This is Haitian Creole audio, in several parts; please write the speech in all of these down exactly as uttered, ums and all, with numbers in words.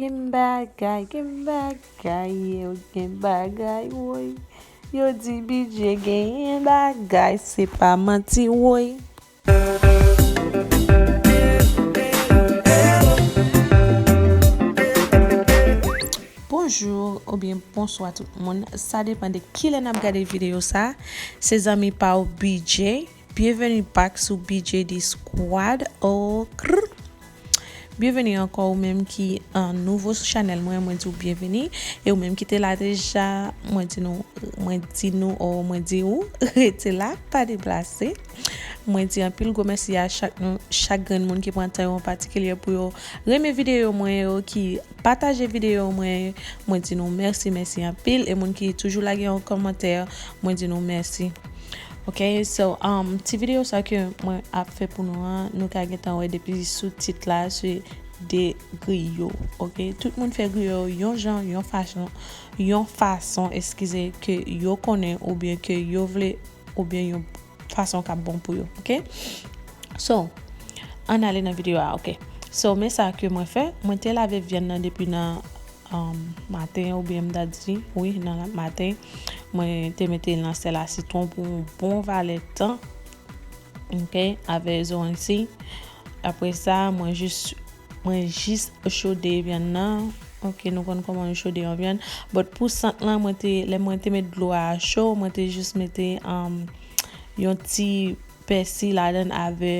Gen bagay, gen bagay, yo gen bagay, woy. Yo di B J genyen bagay, se pa manti, woy. Bonjou oubyen bonswa tout moun. Sa depann de kilè n ap gade videyo sa. Se zanmi pa w B J. Byenveni back sou B J D Squad. Oh, krr. Byenveni ankò ou menm ki an nouvo sou chanèl mwen, mwen di w byenveni. E ou menm ki te la deja, mwen di nou, mwen di nou, oh, mwen di ou, rete la, pa deplase. Mwen di anpil gwo mèsi a chak nou, chak grenn moun ki pran tan yo an patikilye pou yo renmen videyo mwen yo, ki pataje videyo mwen. Mwen di nou mèsi, mèsi anpil. E moun ki toujou lage yon kòmantè, mwen di nou mèsi. Ok, so, um, ti videyo sa ke mwen ap fè pou nou an, nou ka gentan wè depi sou tit la, se de griyo. Ok, tout moun fè griyo yon jan, yon fason, yon fason, eskize, ke yo konnen oubyen ke yo vle, oubyen yon fason k ap bon pou yo. Ok, so, ann ale nan videyo a. Ok, so, men sa ke mwen fè, mwen te lave vyann nan depi nan um, maten, oubyen m ta di, wi, nan maten, mwen te mete l nan sèl a sitwon pou yon bon valè tan. Ok, avè zoranj si. Apre sa, mwen jis, mwen jis chode vyann nan. Ok, nou konn kòman nou chode yon vyann. But pou sant lan, mwen te, lè mwen te met dlo a cho, mwen te jis mete, um, yon ti pèsi ladan avè,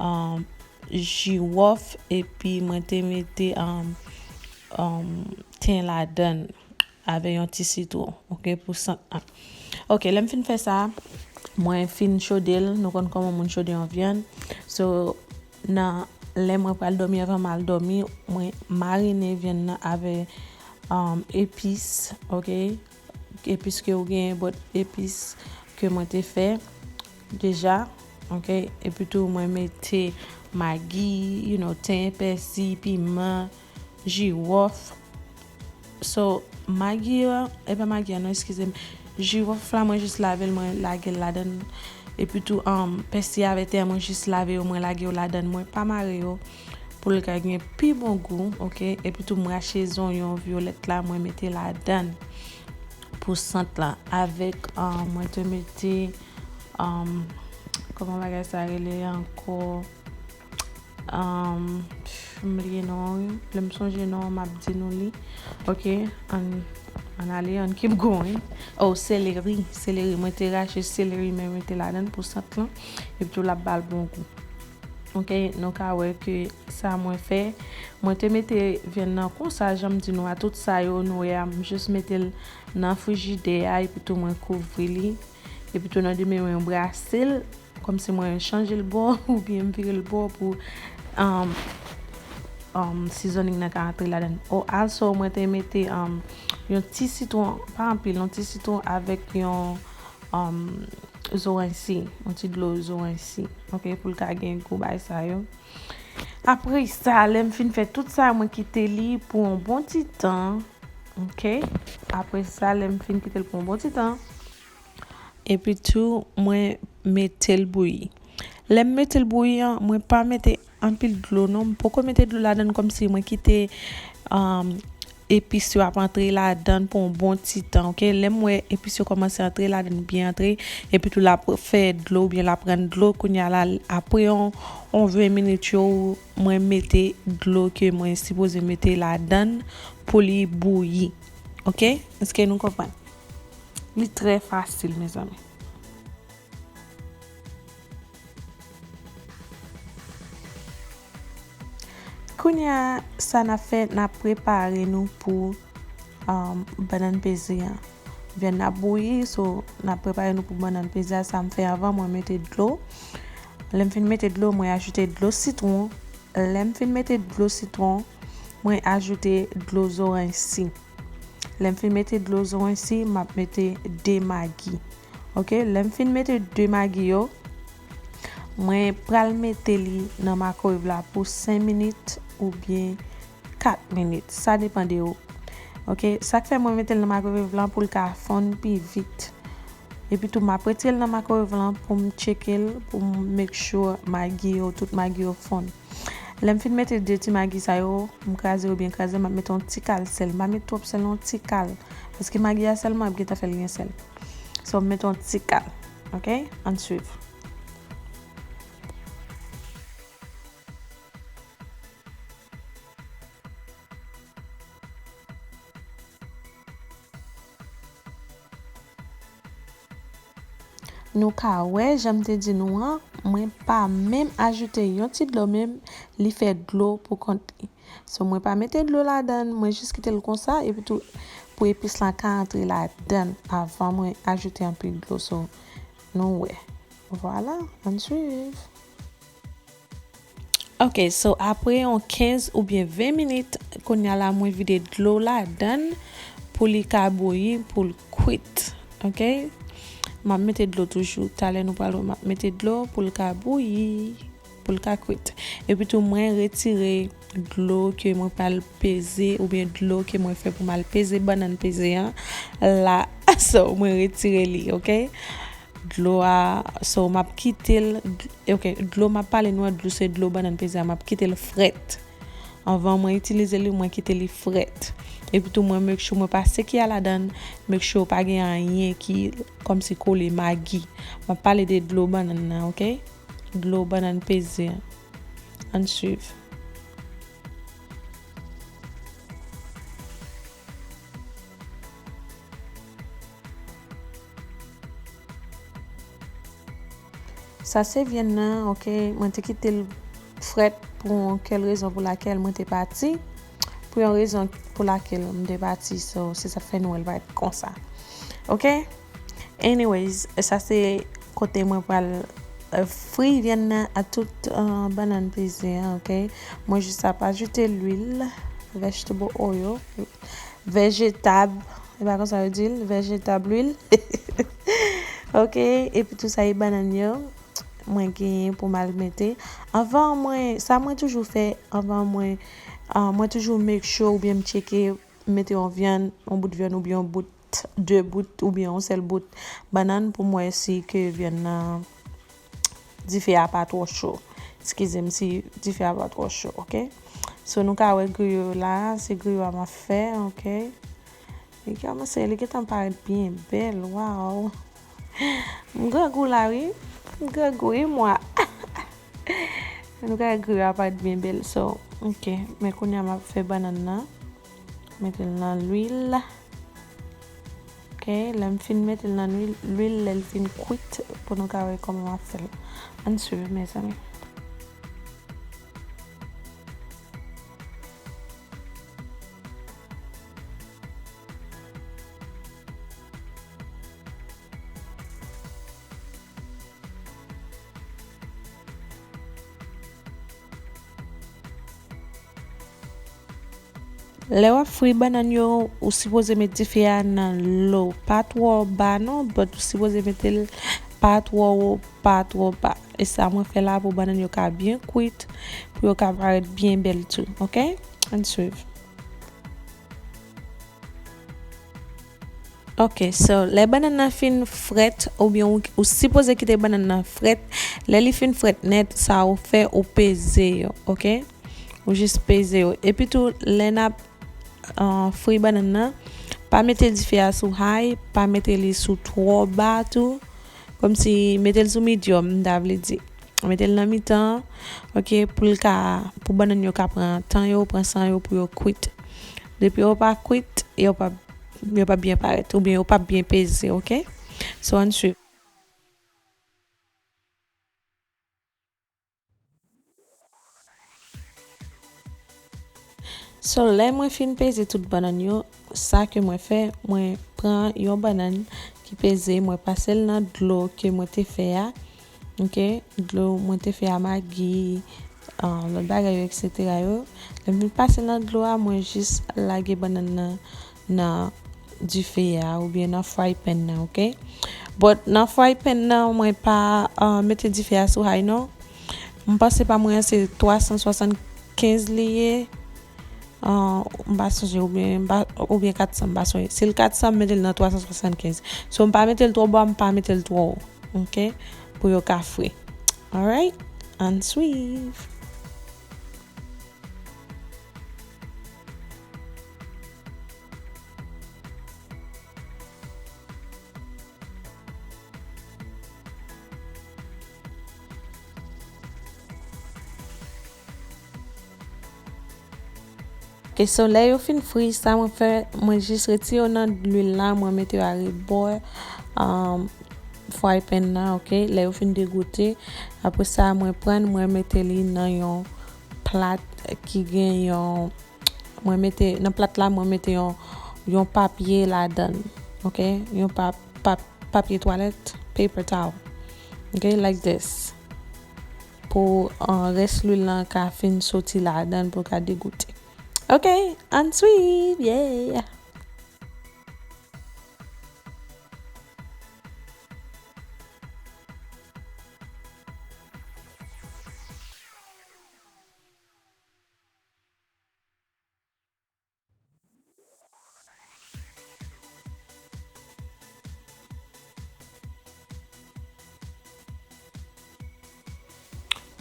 um, jiwòf, epi mwen te mete, um, um, ten ladan avè yon ti sitwon, ok, pou sant lan. Ok, lè m fin fè sa, mwen fin chode l, nou konn kòman moun chode yon vyann. So, nan lè mwen pral dòmi, anvan m al dòmi, mwen marine vyann nan avè, um, epis, ok, epis ke ou genyen, but epis ke mwen te fè deja, ok, epi tou mwen mete magi, you know, ten, pèsi, piman, jiwòf. So, magi a, e pa magi a non, eskize m. Jiwòf la, mwen jis lave l, mwen lage l ladan. Epi tou, um, pèsi avè ten, mwen jis lave yo, mwen lage yo ladan. Mwen pa mare yo pou l ka gen pi bon gou, ok? Epi tou, mwen rache zonyon vyolèt la, mwen mete ladan pou sant la. Avèk, um, mwen te mete, um, kòman bagay sa rele ankò? Um, m bliye non an, wi. Lè m sonje non an, m ap di nou li. Ok, ann, ann ale, ann keep going. Oh, seleri, seleri. Mwen te rache seleri, men mete ladan pou sant lan. Epi tou, l ap ba l bon gou. Ok, nou ka wè ke sa mwen fè. Mwen te mete vyann nan konsa, jan m di nou a, tout sa yo, nou wè a, m jis mete l nan frijidè a, epi tou mwen kouvri li. Epi tou nan demen mwen brase l, kòmsi mwen chanje l bò, oubyen m vire l bò pou, um, um, seasoning nan ka antre ladan. Oh, also, mwen te mete, um, yon ti sitwon, pa anpil, yon ti sitwon avèk yon, um, zoranj si, yon ti dlo zoranj si, ok, pou l ka gen gou bagay sa yo. Apre sa, lè m fin fè tout sa, mwen kite li pou yon bon ti tan, ok. Apre sa, lè m fin kite l pou yon bon ti tan, epi tou, mwen mete l bouyi. Lè m mete l bouyi an, mwen pa mete anpil dlo non. M poko mete dlo ladan l, kòmsi mwen kite, um, epis yo ap antre ladan l pou yon bon ti tan, ok? Lè m wè epis yo kòmanse antre ladan l, byen antre, epi tou l ap fè dlo oubyen l ap rann dlo, kounye a la, apre yon, yon ven minit yo, mwen mete dlo ke mwen sipoze mete ladan l pou li bouyi. Ok? Èske nou konprann? Li trè fasil, mezanmi. Kounye a, sa n ap fè, n ap prepare nou pou, um, bannann peze a. Vyann nan ap bouyi, so, n ap prepare nou pou bannann peze a. Sa m fè anvan, mwen mete dlo. Lè m fin mete dlo, mwen ajoute dlo sitwon. Lè m fin mete dlo sitwon, mwen ajoute dlo zoranj si. Lè m fin mete dlo zoranj si, m ap mete de magi. Ok, lè m fin mete de magi yo, mwen pral mete li nan makwawèv la pou senk minit oubyen kat minit. Sa depann de ou. Ok, sa k fè mwen mete l nan makwawèv la pou l ka fonn pi vit. Epi tou, m ap retire l nan makwawèv la pou m tcheke l, pou m make sure magi yo, tout magi yo fonn. Lè m fin mete de ti magi sa yo, m kraze yo byen kraze, m ap mete yon ti kal sèl. M pa met twòp sèl non, yon ti kal. Paske magi a sèlman ap gentan fè l gen sèl. So, m mete yon ti kal. Ok? Ann swiv. Nou ka wè, jan m te di nou an, mwen pa menm ajoute yon ti dlo menm, li fè dlo pou kont li. So, mwen pa mete dlo ladan l, mwen jis kite l konsa, epi tou, pou epis lan ka antre ladan l avan mwen ajoute anpil dlo. So, nou wè. Vwala, ann swiv. Ok, so apre yon kenz oubyen ven minit, kounye a la mwen vide dlo ladan l pou li ka bouyi, pou l kwit. Ok? M ap mete dlo toujou. Talè nou pral wè m ap mete dlo pou l ka bouyi, pou l ka kwit. Epi tou mwen retire dlo ke mwen pral peze oubyen dlo ke mwen fè pou m al peze bannann peze an la. So, mwen retire li, ok? Dlo a, so m ap kite l, ok, dlo m ap pale nou an, dlo se dlo bannann peze a, m ap kite l frèt. Anvan mwen itilize li, mwen kite li frèt. Epi tou mwen make sure mwen pa seke a ladan l, make sure pa gen anyen ki kòmsi kole magi. M ap pale de dlo bannann nan, ok? Dlo bannann peze an. Ann swiv. Sa se vyann nan, ok, mwen te kite l frèt pou yon kèl rezon pou lakèl mwen te pati. Pou yon rezon pou lakèl m te pati, so se sa k fè nou wè l parèt konsa. Ok? Anyways, sa se kote mwen pral, euh, fri vyann nan ak tout, euh, bannann peze an, ok? Mwen jis ap ajoute lwil, vegetable oil, vejetab, e pa konsa yo di l, vejetab lwil. Ok, epi tou sa e bannann yo mwen genyen pou m al mete. Anvan mwen, sa mwen toujou fè, anvan mwen, ah, mwen toujou make sure oubyen m tcheke, m mete yon vyann, yon bout vyann oubyen yon bout, de bout oubyen yon sèl bout bannann pou m wè si ke vyann nan, dife a pa twò cho. Eskize m si dife a pa twò cho, ok? So, nou ka wè griyo la, se griyo a m ap fè, ok? Li kòmanse, li gentan parèt byen bèl, waw! M grangou la, wi. M grangou, wi, mwa. Nou ka wè griyo a parèt byen bèl, so, ok. Men kounye a m ap fè bannann nan. Mete l nan lwil. Ok, lè m fin mete l nan lwil, lwil lè l fin kwit pou nou ka wè kòman m ap fè l. Ann swiv, mezanmi. Lè w ap fri bannann yo, ou sipoze met dife a nan low. Pa twò ba non, but ou sipoze mete l pa twò wo, pa twò ba. E sa mwen fè la pou bannann yo ka byen kwit, pou yo ka parèt byen bèl tou, ok? Ann swiv. Ok, so, lè bannann nan fin frèt, oubyen ou, ou sipoze kite bannann nan frèt, lè li fin frèt nèt, sa ou fè, ou peze yo, ok? Ou jis peze yo. Epi tou, lè n ap, ah, fri bannann nan, pa mete dife a sou high, pa mete li sou twò ba tou. Kòmsi, mete l sou medium, m ta vle di. Mete l nan mitan, ok, pou l ka, pou bannann yo ka pran tan yo, pran san yo pou yo kwit. Depi yo pa kwit, yo pa, yo pa byen parèt, oubyen yo pa byen peze, ok? So, ann swiv. So, lè mwen fin peze tout bannann yo, sa ke mwen fè, mwen pran yon bannann ki peze, mwen pase l nan dlo ke mwen te fè a. Ok, dlo mwen te fè a, magi, ah, lòt bagay yo, et cetera yo. Lè m fin pase l nan dlo a, mwen jis lage bannann nan nan dife a oubyen nan fry pan nan, ok? But nan fry pan nan, mwen pa, ah, mete dife a sou high non. M panse pa mwen an se twa san swasannkenz li ye. Ah, m pa sonje oubyen, m pa, oubyen kat san, m pa sonje. Si l kat san, m mete l nan twa san swasannkenz. So, m pa mete l twò ba, m pa mete l twò wo, ok? Pou yo ka fri. Alright? Ann swiv. Ok, so lè yo fin fri, sa mwen fè, mwen jis retire yo nan lwil la, mwen mete yo arebò, um, fry pan nan, ok? Lè yo fin degoute, apre sa, mwen pran, mwen mete li nan yon plat ki gen yon, mwen mete, nan plat la, mwen mete yon, yon papye ladan, ok? Yon pa-, pa-, papye twalèt, paper towel, ok? Like this. Pou, uh, rès lwil lan ka fin soti ladan, pou l ka degoute. Ok, ann swiv, yeah!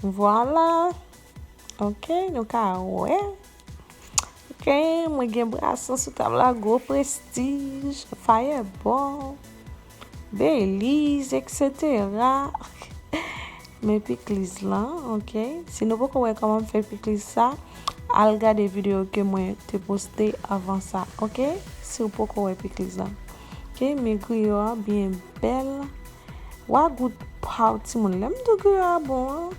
Vwala. Ok, nou ka wè. Ok, mwen gen brasan sou tab la, gwo prestij, Fireball, Belize, et cetera. Men pikliz lan, ok. Si nou poko wè kòman m fè pikliz sa, al gade videyo ke mwen te poste avan sa, ok. Si w poko wè pikliz lan. Ok, men griyo a byen bèl. Wa gout pa w timoun. Lè m di w griyo a bon an,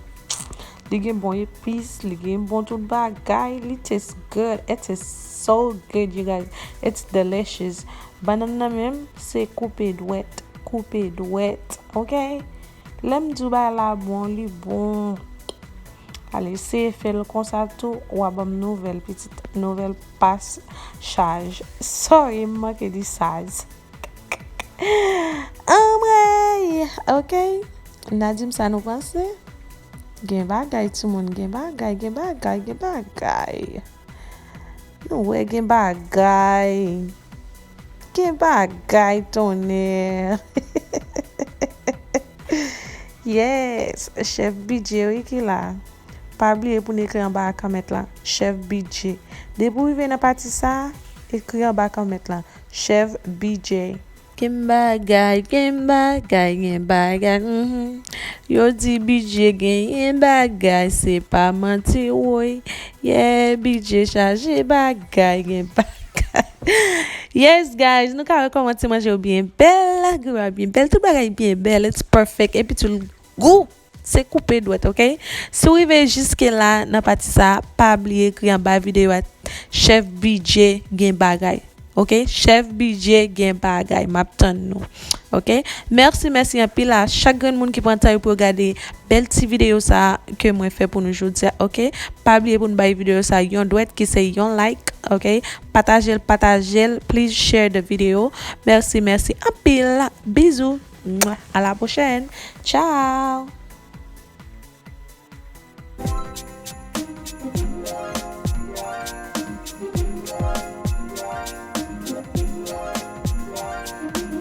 li gen bon epis, li gen bon tout bagay, li taste good. It is so good, you guys. It's delicious. Bannann nan menm, se koupe dwèt, koupe dwèt, ok? Lè m di w bagay la bon, li bon. Ale, eseye fè l konsa tou, w a ban m nouvèl, pitit, nouvèl pas chaj. Sorry, m manke di saz. Anmwey! Ok. N a di m sa nou panse? Gen bagay, timoun, gen bagay, gen bagay, gen bagay. Nou wè gen bagay. Gen bagay, tonnè. Yes, chèf B J wi ki la. Pa bliye pou n ekri anba a kòmant lan, chèf B J. Depi w rive nan pati sa, ekri anba kòmant lan, chèf B J. Gen bagay, gen bagay, gen bagay, mhm. Yo di B J genyen bagay, se pa manti, woy. Yeah, B J chaje bagay, gen bagay. Yes, guys, nou ka wè kòman ti manje yo byen bèl, griyo a byen bèl, tout bagay byen bèl, it's perfect, epi tou l gou. Se koupe dwèt, ok? Si w rive jiske la nan pati sa, pa bliye ekri anba videyo a, chèf B J gen bagay. Ok? Chèf B J gen bagay. M ap tann nou. Ok? Mèsi, mèsi anpil a chak grenn moun ki pran tan yo pou yo gade bèl ti videyo sa ke mwen fè pou nou jodi a, ok? Pa bliye pou nou bay videyo sa yon dwèt ki se yon like, ok? Pataje l, pataje l. Please share the video. Mèsi, mèsi anpil. Bizou. Mwa. À la prochaine. Ciao.